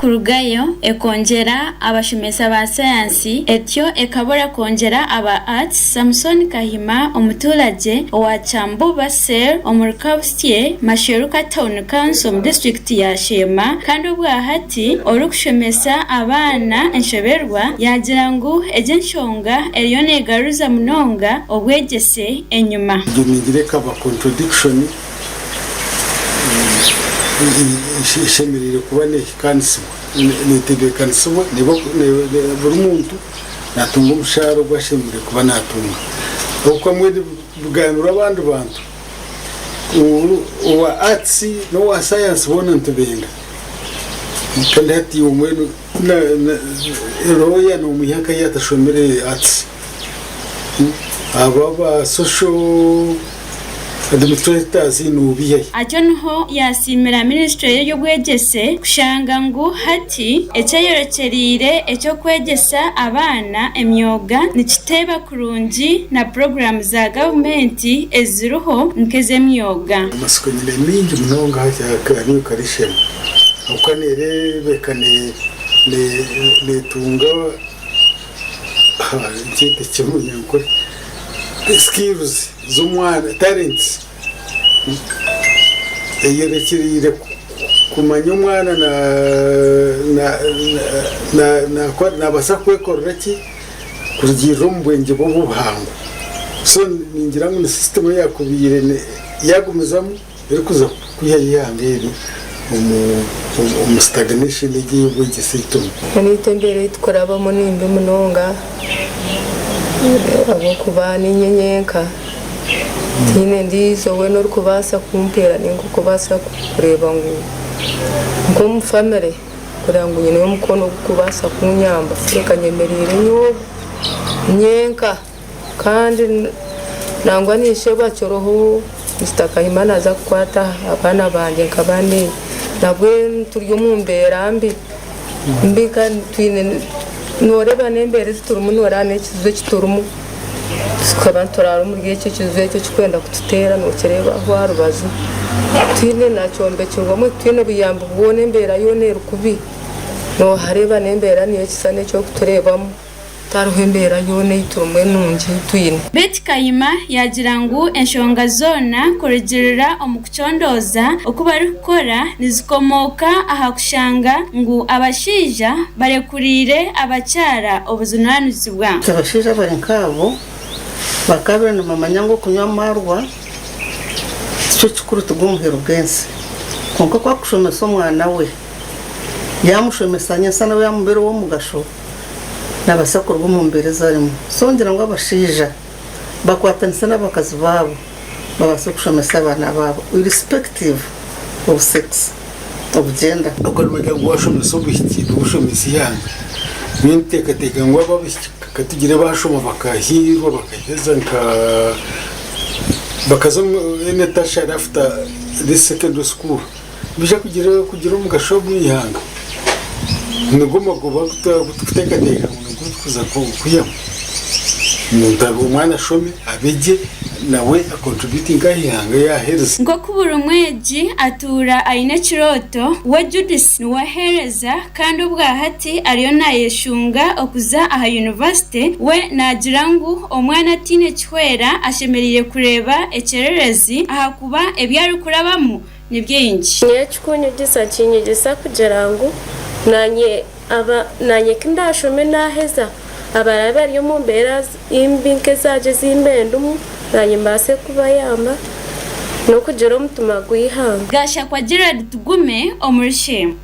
Kurugayo ekongyera abashomesa ba sayansi etyo ekabura kwongyera aba Arts, Samson Kahima omuturagye owa Kyambuba Cell omuri Kabusye, Masheruka Town Council omu disiturikiti ya Sheema kandi obwahati orikushomesa abaana enshoberwa yaagira ngu egi enshonga eriyo negaruza munonga obwegyese enyima. Egyo ningira ekaba contradiction eshemereire kuba nehikaanisibwa, netebeekanisibwa, buri muntu natunga omushaara ogu ashemereire kuba natunga. Okamwe nibigambirwa abandi bantu ngu owa arts n'owa science boona nitubenda kandi hati omwe lawyer nomwiha nkahi atashomire arts. Abo aba social administrators nobihahi? Atyo niho yaasiimira minisiture y'eby'obwegyese kushanga ngu hati ekyeyorekyereire eky'okwegyesa abaana emyoga nikiteeba kurungi na puroguraamu za gavumenti eziriho nk'ez'emyoga. Amatsiko nyine maingi munonga hati aha new curriculum ahabw'okuba nereebeka netunga Nkyete ki omunyankore skills z'omwana talents eyorekyereire kumanya omwana nabaasa kwekorera ki kurugiirira omu bwengye bwe obw'obuhangwa so ningira ngu ni system eyakubaire yagumizamu erikuza kwihayo eihanga eri omu stagnation egi ey'obwegyese ei turimu. Naitwe embeera ei turikurabamu ni mbi munonga ahabw'okuba niinye nyenka tihaine ondiijo weena orikubaasa kumpeera nainga orikubaasa kureeba ngu nk'omu famire kureeba ngu nyineyo omukono ogurikubaasa kunyamba kureka nyemereire nyowe nyenka. Kandi nangwa na ishebo akiriho Mister Kahima naaza kukwata abaana bangye nkaba ndi nabwe turi omu mbeera mbi mbi kandi twine nooreeba n'embeera ezi turimu nooreeba n'ekizibu eki turimu tukaba nituraara omuri ekyo ekizibu ekyo ekirikwenda kututeera nookireeba aho aha rubaju titwine na kyombekirwemu titwine buyambi bwona embeera yoona eri kubi noohareeba n'embeera niyo ekishushani eki orikutureebamu. Tihariho embeera yoona ei turimu enungi ei twine. Beitu Kayima yaagira ngu enshonga zoona kurugiirira omu kucondooza oku barikukora nizikomooka aha kushanga ngu abashaija barekuriire abakyara obujunaanizibwa. Abashaija abari nk'abo bakaabaire nibamanya ngu okunywa amaarwa tikyo kikuru tigwo muheru gw'ensi. Kwonka ku arikushomesa omwana we, yaamushomesa nyentsya nawe yaamubeera ow'omugasho, Naabaasa kuruga omu mbeera ezi arimu. So ngira ngu abashaija bakwatanise n'abakazi baabo babaase kushomesa abaana baabo irrespective of sex of gender. Okareba ngu washomesa obwishiki niwe oshomesa eihanga. Nyowe nteekateeka ngu abo abaishiki katugire bashoma bakahiirwa bakaheza nka bakaza omu any tertiary after this secondary school. Nibaija kugira omugasho omu ihanga. Nigwo magoba agu turikuteekateeka ngu nigwo turikuza kwihamu. Omuntu omwana ashome, abe gye, nawe akontributinge aha ihanga yaaherize. Nk'oku buri mwegi atuura aine ekirooto, we Judith niwe aheereza kandi obwahati ariyo naayeshunga okuza aha yunivasite, we naagira ngu omwana ataine kihwera ashemereire kureeba ekyererezi ahakuba ebi arikurabamu ni bingi. Nyowe ekikunyegyesa kinyegyesa kugira ngu nanye aba nanye ku ndaashome naaheza abaraabe bari omu mbeera mbi nk'ezangye ezi mbaire ndimu nanye mbaase kubayamba n'okugira omutima gw'eihanga. Gashakwa Gerald Tugume omuri Sheema.